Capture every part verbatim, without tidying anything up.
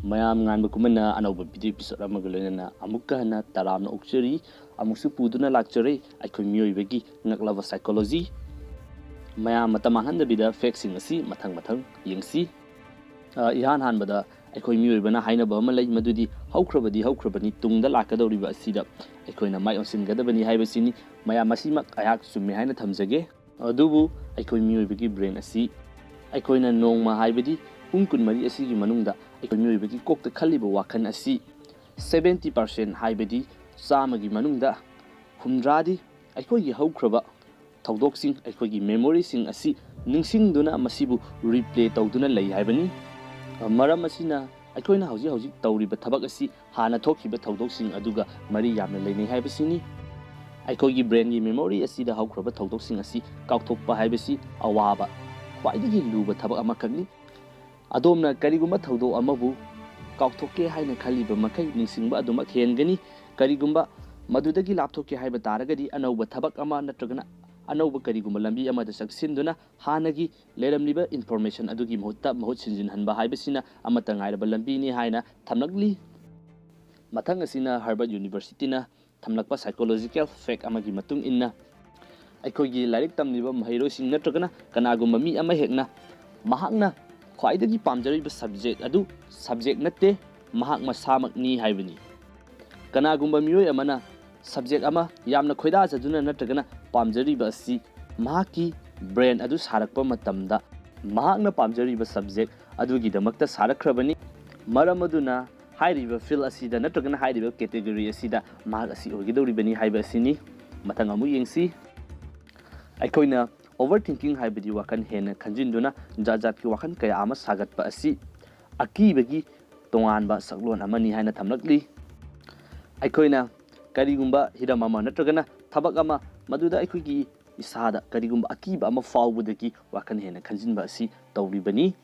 ꯃꯌꯥꯝ ꯉꯥꯟꯕ ꯀꯨꯝꯍꯟꯅ ꯑꯅꯧꯕ ꯚꯤꯗꯤꯑꯣ ꯑꯦꯄꯤꯁꯣꯗ ꯑꯃꯒ ꯂꯣꯏꯅꯅ ꯑꯃꯨꯛꯀ ꯍꯟꯅ ꯇꯔꯥꯝꯅ ꯑꯣꯛꯆꯔꯤ꯫ ꯑꯃꯨꯛꯁꯨ ꯄꯨꯗꯨꯅ ꯂꯥꯛꯆꯔꯦ ꯑꯩꯈꯣꯏ ꯃꯤꯑꯣꯏꯕꯒꯤ ꯉꯛꯂꯕ ꯁꯥꯏꯀꯣꯂꯣꯖꯤ꯫ ꯃꯌꯥꯝ ꯃꯇꯝ ꯃꯥꯡꯍꯟꯗꯕꯤꯗ ꯐꯦꯛꯁꯤꯡ ꯑꯁꯤ ꯃꯊꯪ ꯃꯊꯪ ꯌꯦꯡꯁꯤ꯫ ꯑ, ꯏꯍꯥꯟ ꯍꯥꯟꯕꯗ ꯑꯩꯈꯣꯏ ꯃꯤꯑꯣꯏꯕꯅ ꯍꯥꯏꯅꯕ ꯑꯃ ꯂꯩ, ꯃꯗꯨꯗꯤ ꯍꯧꯈ꯭ꯔꯕꯗꯤ ꯍꯧꯈ꯭ꯔꯕꯅꯤ, ꯇꯨꯡꯗ ꯂꯥꯛꯀꯗꯧꯔꯤꯕ ꯑꯁꯤꯗ ꯑꯩꯈꯣꯏꯅ ꯃꯥꯏ ꯑꯣꯟꯁꯤꯟꯒꯗꯕꯅꯤ ꯍꯥꯏꯕꯁꯤꯅꯤ꯫ ꯃꯌꯥꯝ ꯑꯁꯤꯃꯛ ꯑꯩꯍꯥꯛ ꯆꯨꯝꯃꯦ ꯍꯥꯏꯅ ꯊꯝꯖꯒꯦ꯫ ꯑꯗꯨꯕꯨ ꯑꯩꯈꯣꯏ ꯃꯤꯑꯣꯏꯕꯒꯤ ꯕ꯭ꯔꯦꯟ ꯑꯁꯤ ꯑꯩꯈꯣꯏꯅ ꯅꯣꯡꯃ, ꯍꯥꯏꯕꯗꯤ ꯄꯨꯡ ꯀꯨꯟꯃꯔꯤ ꯑꯁꯤꯒꯤ ꯃꯅꯨꯡꯗ ꯑꯩꯈꯣꯏ ꯃꯤꯑꯣꯏꯕꯒꯤ ꯀꯣꯛꯇ ꯈꯜꯂꯤꯕ ꯋꯥꯈꯜ ꯑꯁꯤ seventy percent, ꯍꯥꯏꯕꯗꯤ ꯆꯥꯝꯃꯒꯤ ꯃꯅꯨꯡꯗ ꯍꯨꯝꯗ꯭ꯔꯥꯗꯤ ꯑꯩꯈꯣꯏꯒꯤ ꯍꯧꯈ꯭ꯔꯕ ꯊꯧꯗꯣꯛꯁꯤꯡ, ꯑꯩꯈꯣꯏꯒꯤ ꯃꯦꯃꯣꯔꯤꯁꯤꯡ ꯑꯁꯤ ꯅꯤꯡꯁꯤꯡꯗꯨꯅ ꯃꯁꯤꯕꯨ ꯔꯤꯄ꯭ꯂꯦ ꯇꯧꯗꯨꯅ ꯂꯩ ꯍꯥꯏꯕꯅꯤ꯫ ꯃꯔꯝ ꯑꯁꯤꯅ ꯑꯩꯈꯣꯏꯅ ꯍꯧꯖꯤꯛ ꯍꯧꯖꯤꯛ ꯇꯧꯔꯤꯕ ꯊꯕꯛ ꯑꯁꯤ ꯍꯥꯟꯅ ꯊꯣꯛꯈꯤꯕ ꯊꯧꯗꯣꯛꯁꯤꯡ ꯑꯗꯨꯒ ꯃꯔꯤ ꯌꯥꯝꯅ ꯂꯩꯅꯩ ꯍꯥꯏꯕꯁꯤꯅꯤ꯫ ꯑꯩꯈꯣꯏꯒꯤ ꯕ꯭ꯔꯦꯟꯒꯤ ꯃꯦꯃꯣꯔꯤ ꯑꯁꯤꯗ ꯍꯧꯈ꯭ꯔꯕ ꯊꯧꯗꯣꯛꯁꯤꯡ ꯑꯁꯤ ꯀꯥꯎꯊꯣꯛꯄ ꯍꯥꯏꯕꯁꯤ ꯑꯋꯥꯕ, ꯈ꯭ꯋꯥꯏꯗꯒꯤ ꯂꯨꯕ ꯊꯕꯛ ꯑꯃꯈꯛꯅꯤ꯫ ꯑꯗꯣꯝꯅ ꯀꯔꯤꯒꯨꯝꯕ ꯊꯧꯗꯣꯛ ꯑꯃꯕꯨ ꯀꯥꯎꯊꯣꯛꯀꯦ ꯍꯥꯏꯅ ꯈꯜꯂꯤꯕ ꯃꯈꯩ, ꯅꯤꯡꯁꯤꯡꯕ ꯑꯗꯨꯃꯛ ꯍꯦꯟꯒꯅꯤ꯫ ꯀꯔꯤꯒꯨꯝꯕ ꯃꯗꯨꯗꯒꯤ ꯂꯥꯞꯊꯣꯛꯀꯦ ꯍꯥꯏꯕ ꯇꯥꯔꯒꯗꯤ, ꯑꯅꯧꯕ ꯊꯕꯛ ꯑꯃ ꯅꯠꯇ꯭ꯔꯒꯅ ꯑꯅꯧꯕ ꯀꯔꯤꯒꯨꯝꯕ ꯂꯝꯕꯤ ꯑꯃꯗ ꯆꯪꯁꯤꯟꯗꯨꯅ ꯍꯥꯟꯅꯒꯤ ꯂꯩꯔꯝꯂꯤꯕ ꯏꯟꯐꯣꯔꯃꯦꯁꯟ ꯑꯗꯨꯒꯤ ꯃꯍꯨꯠꯇ ꯃꯍꯨꯠ ꯁꯤꯟꯖꯤꯟꯍꯟꯕ ꯍꯥꯏꯕꯁꯤꯅ ꯑꯃꯠꯇ ꯉꯥꯏꯔꯕ ꯂꯝꯕꯤꯅꯤ ꯍꯥꯏꯅ ꯊꯝꯂꯛꯂꯤ꯫ ꯃꯊꯪ ꯑꯁꯤꯅ ꯍꯥꯔꯕꯔꯠ ꯌꯨꯅꯤꯚꯔꯁꯤꯇꯤꯅ ꯊꯝꯂꯛꯄ ꯁꯥꯏꯀꯣꯂꯣꯖꯤꯀꯦꯜ ꯐꯦꯛ ꯑꯃꯒꯤ ꯃꯇꯨꯡ ꯏꯟꯅ, ꯑꯩꯈꯣꯏꯒꯤ ꯂꯥꯏꯔꯤꯛ ꯇꯝꯂꯤꯕ ꯃꯍꯩꯔꯣꯏꯁꯤꯡ ꯅꯠꯇ꯭ꯔꯒꯅ ꯀꯅꯥꯒꯨꯝꯕ ꯃꯤ ꯑꯃ ꯍꯦꯛꯅ ꯃꯍꯥꯛꯅ ꯈ꯭ꯋꯥꯏꯗꯒꯤ ꯄꯥꯝꯖꯔꯤꯕ ꯁꯕꯖꯦꯛ ꯑꯗꯨ ꯁꯕꯖꯦꯛ ꯅꯠꯇꯦ, ꯃꯍꯥꯛ ꯃꯁꯥꯃꯛꯅꯤ ꯍꯥꯏꯕꯅꯤ꯫ ꯀꯅꯥꯒꯨꯝꯕ ꯃꯤꯑꯣꯏ ꯑꯃꯅ ꯁꯕꯖꯦꯛ ꯑꯃ ꯌꯥꯝꯅ ꯈꯣꯏꯗꯥꯖꯗꯨꯅ ꯅꯠꯇ꯭ꯔꯒꯅ ꯄꯥꯝꯖꯔꯤꯕ ꯑꯁꯤ ꯃꯍꯥꯛꯀꯤ ꯕ꯭ꯔꯦꯟ ꯑꯗꯨ ꯁꯥꯔꯛꯄ ꯃꯇꯝꯗ ꯃꯍꯥꯛꯅ ꯄꯥꯝꯖꯔꯤꯕ ꯁꯕꯖꯦꯛ ꯑꯗꯨꯒꯤꯗꯃꯛꯇ ꯁꯥꯔꯛꯈ꯭ꯔꯕꯅꯤ꯫ ꯃꯔꯝ ꯑꯗꯨꯅ ꯍꯥꯏꯔꯤꯕ ꯐꯤꯜ ꯑꯁꯤꯗ ꯅꯠꯇ꯭ꯔꯒꯅ ꯍꯥꯏꯔꯤꯕ ꯀꯦꯇꯦꯒꯣꯔꯤ ꯑꯁꯤꯗ ꯃꯍꯥꯛ ꯑꯁꯤ ꯑꯣꯏꯒꯗꯧꯔꯤꯕꯅꯤ ꯍꯥꯏꯕ ꯑꯁꯤꯅꯤ꯫ ꯃꯊꯪ ꯑꯃꯨꯛ ꯌꯦꯡꯁꯤ꯫ ꯑꯩꯈꯣꯏꯅ ꯑꯣꯚꯔ ꯊꯤꯡꯀꯤꯡ ꯍꯥꯏꯕꯗꯤ ꯋꯥꯈꯜ ꯍꯦꯟꯅ ꯈꯟꯖꯤꯟꯗꯨꯅ ꯖꯥꯠ ꯖꯥꯠꯀꯤ ꯋꯥꯈꯜ ꯀꯌꯥ ꯑꯃ ꯁꯥꯒꯠꯄ ꯑꯁꯤ ꯑꯀꯤꯕꯒꯤ ꯇꯣꯉꯥꯟꯕ ꯁꯛꯂꯣꯟ ꯑꯃꯅꯤ ꯍꯥꯏꯅ ꯊꯝꯂꯛꯂꯤ꯫ ꯑꯩꯈꯣꯏꯅ ꯀꯔꯤꯒꯨꯝꯕ ꯍꯤꯔꯝ ꯑꯃ ꯅꯠꯇ꯭ꯔꯒꯅ ꯊꯕꯛ ꯑꯃ ꯃꯗꯨꯗ ꯑꯩꯈꯣꯏꯒꯤ ꯏꯁꯥꯗ ꯀꯔꯤꯒꯨꯝꯕ ꯑꯀꯤꯕ ꯑꯃ ꯐꯥꯎꯕꯗꯒꯤ ꯋꯥꯈꯜ ꯍꯦꯟꯅ ꯈꯟꯖꯤꯟꯕ ꯑꯁꯤ ꯇꯧꯔꯤꯕꯅꯤ꯫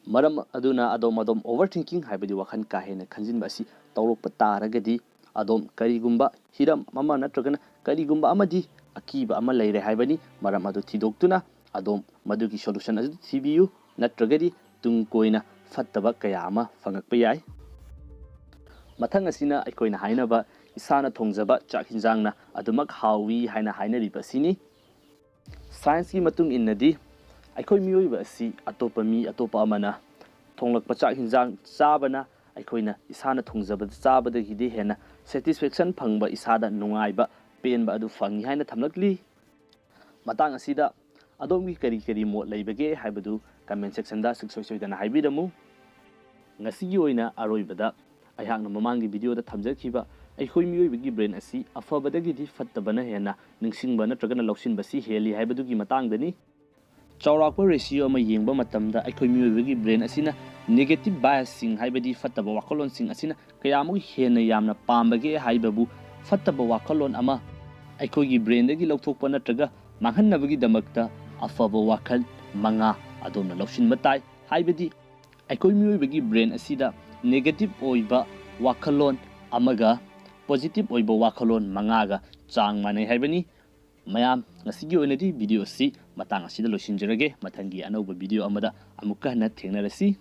ꯃꯔꯝ ꯑꯗꯨꯅ ꯑꯗꯣꯝ, ꯑꯗꯣꯝ ꯑꯣꯚꯔ ꯊꯤꯡꯀꯤꯡ ꯍꯥꯏꯕꯗꯤ ꯋꯥꯈꯜ ꯀꯥ ꯍꯦꯟꯅ ꯈꯟꯖꯤꯟꯕ ꯑꯁꯤ ꯇꯧꯔꯛꯄ ꯇꯥꯔꯒꯗꯤ, ꯑꯗꯣꯝ ꯀꯔꯤꯒꯨꯝꯕ ꯍꯤꯔꯝ ꯑꯃ ꯅꯠꯇ꯭ꯔꯒꯅ ꯀꯔꯤꯒꯨꯝꯕ ꯑꯃꯗꯤ ꯑꯀꯤꯕ ꯑꯃ ꯂꯩꯔꯦ ꯍꯥꯏꯕꯅꯤ꯫ ꯃꯔꯝ ꯑꯗꯨ ꯊꯤꯗꯣꯛꯇꯨꯅ ꯑꯗꯣꯝ ꯃꯗꯨꯒꯤ ꯁꯣꯂꯨꯁꯟ ꯑꯗꯨ ꯊꯤꯕꯤꯌꯨ, ꯅꯠꯇ꯭ꯔꯒꯗꯤ ꯇꯨꯡ ꯀꯣꯏꯅ ꯐꯠꯇꯕ ꯀꯌꯥ ꯑꯃ ꯐꯪꯉꯛꯄ ꯌꯥꯏ꯫ ꯃꯊꯪ ꯑꯁꯤꯅ ꯑꯩꯈꯣꯏꯅ ꯍꯥꯏꯅꯕ ꯏꯁꯥꯅ ꯊꯣꯡꯖꯕ ꯆꯥꯛ ꯍꯤꯟꯖꯥꯡꯅ ꯑꯗꯨꯃꯛ ꯍꯥꯎꯏ ꯍꯥꯏꯅ ꯍꯥꯏꯅꯔꯤꯕ ꯑꯁꯤꯅꯤ꯫ ꯁꯥꯏꯟꯁꯀꯤ ꯃꯇꯨꯡ ꯏꯟꯅꯗꯤ ꯑꯩꯈꯣꯏ ꯃꯤꯑꯣꯏꯕ ꯑꯁꯤ ꯑꯇꯣꯞꯄ ꯃꯤ ꯑꯇꯣꯞꯄ ꯑꯃꯅ ꯊꯣꯡꯂꯛꯄ ꯆꯥꯛ ꯍꯤꯟꯖꯥꯡ ꯆꯥꯕꯅ ꯑꯩꯈꯣꯏꯅ ꯏꯁꯥꯅ ꯊꯣꯡꯖꯕꯗ ꯆꯥꯕꯗꯒꯤꯗꯤ ꯍꯦꯟꯅ ꯁꯦꯇꯤꯁꯐꯦꯛꯁꯟ ꯐꯪꯕ, ꯏꯁꯥꯗ ꯅꯨꯡꯉꯥꯏꯕ, ꯄꯦꯟꯕ ꯑꯗꯨ ꯐꯪꯏ ꯍꯥꯏꯅ ꯊꯝꯂꯛꯂꯤ꯫ ꯃꯇꯥꯡ ꯑꯁꯤꯗ ꯑꯗꯣꯝꯒꯤ ꯀꯔꯤ ꯀꯔꯤ ꯃꯣꯠ ꯂꯩꯕꯒꯦ ꯍꯥꯏꯕꯗꯨ ꯀꯃꯦꯟ ꯁꯦꯛꯁꯟꯗ ꯁꯨꯡꯁꯣꯏ ꯁꯣꯏꯗꯅ ꯍꯥꯏꯕꯤꯔꯝꯃꯨ꯫ ꯉꯁꯤꯒꯤ ꯑꯣꯏꯅ ꯑꯔꯣꯏꯕꯗ ꯑꯩꯍꯥꯛꯅ ꯃꯃꯥꯡꯒꯤ ꯚꯤꯗꯤꯑꯣꯗ ꯊꯝꯖꯈꯤꯕ ꯑꯩꯈꯣꯏ ꯃꯤꯑꯣꯏꯕꯒꯤ ꯕ꯭ꯔꯦꯟ ꯑꯁꯤ ꯑꯐꯕꯗꯒꯤꯗꯤ ꯐꯠꯇꯕꯅ ꯍꯦꯟꯅ ꯅꯤꯡꯁꯤꯡꯕ ꯅꯠꯇ꯭ꯔꯒꯅ ꯂꯧꯁꯤꯟꯕꯁꯤ ꯍꯦꯜꯂꯤ ꯍꯥꯏꯕꯗꯨꯒꯤ ꯃꯇꯥꯡꯗꯅꯤ꯫ ꯆꯥꯎꯔꯥꯛꯄ ꯔꯦꯁꯤꯌꯣ ꯑꯃ ꯌꯦꯡꯕ ꯃꯇꯝꯗ ꯑꯩꯈꯣꯏ ꯃꯤꯑꯣꯏꯕꯒꯤ ꯕ꯭ꯔꯦꯟ ꯑꯁꯤꯅ ꯅꯦꯒꯦꯇꯤꯚ ꯕꯥꯏꯁꯁꯤꯡ, ꯍꯥꯏꯕꯗꯤ ꯐꯠꯇꯕ ꯋꯥꯈꯜꯂꯣꯟꯁꯤꯡ ꯑꯁꯤꯅ ꯀꯌꯥꯃꯨꯛ ꯍꯦꯟꯅ ꯌꯥꯝꯅ ꯄꯥꯝꯕꯒꯦ ꯍꯥꯏꯕꯕꯨ ꯐꯠꯇꯕ ꯋꯥꯈꯜꯂꯣꯟ ꯑꯃ ꯑꯩꯈꯣꯏꯒꯤ ꯕ꯭ꯔꯦꯟꯗꯒꯤ ꯂꯧꯊꯣꯛꯄ ꯅꯠꯇ꯭ꯔꯒ ꯃꯥꯡꯍꯟꯅꯕꯒꯤꯗꯃꯛꯇ ꯑꯐꯕ ꯋꯥꯈꯜ ꯃꯉꯥ ꯑꯗꯣꯝꯅ ꯂꯧꯁꯤꯟꯕ ꯇꯥꯏ꯫ ꯍꯥꯏꯕꯗꯤ ꯑꯩꯈꯣꯏ ꯃꯤꯑꯣꯏꯕꯒꯤ ꯕ꯭ꯔꯦꯟ ꯑꯁꯤꯗ ꯅꯦꯒꯦꯇꯤꯚ ꯑꯣꯏꯕ ꯋꯥꯈꯜꯂꯣꯟ ꯑꯃꯒ ꯄꯣꯖꯤꯇꯤꯚ ꯑꯣꯏꯕ ꯋꯥꯈꯜꯂꯣꯟ ꯃꯉꯥꯒ ꯆꯥꯡ ꯃꯥꯟꯅꯩ ꯍꯥꯏꯕꯅꯤ꯫ ꯃꯌꯥꯝ, ꯉꯁꯤꯒꯤ ꯑꯣꯏꯅꯗꯤ ꯚꯤꯗꯤꯑꯣ ꯑꯁꯤ ꯃꯇꯥꯡ ꯑꯁꯤꯗ ꯂꯣꯏꯁꯤꯟꯖꯔꯒꯦ꯫ ꯃꯊꯪꯒꯤ ꯑꯅꯧꯕ ꯚꯤꯗꯤꯑꯣ ꯑꯃꯗ ꯑꯃꯨꯛꯀ ꯍꯟꯅ ꯊꯦꯡꯅꯔꯁꯤ꯫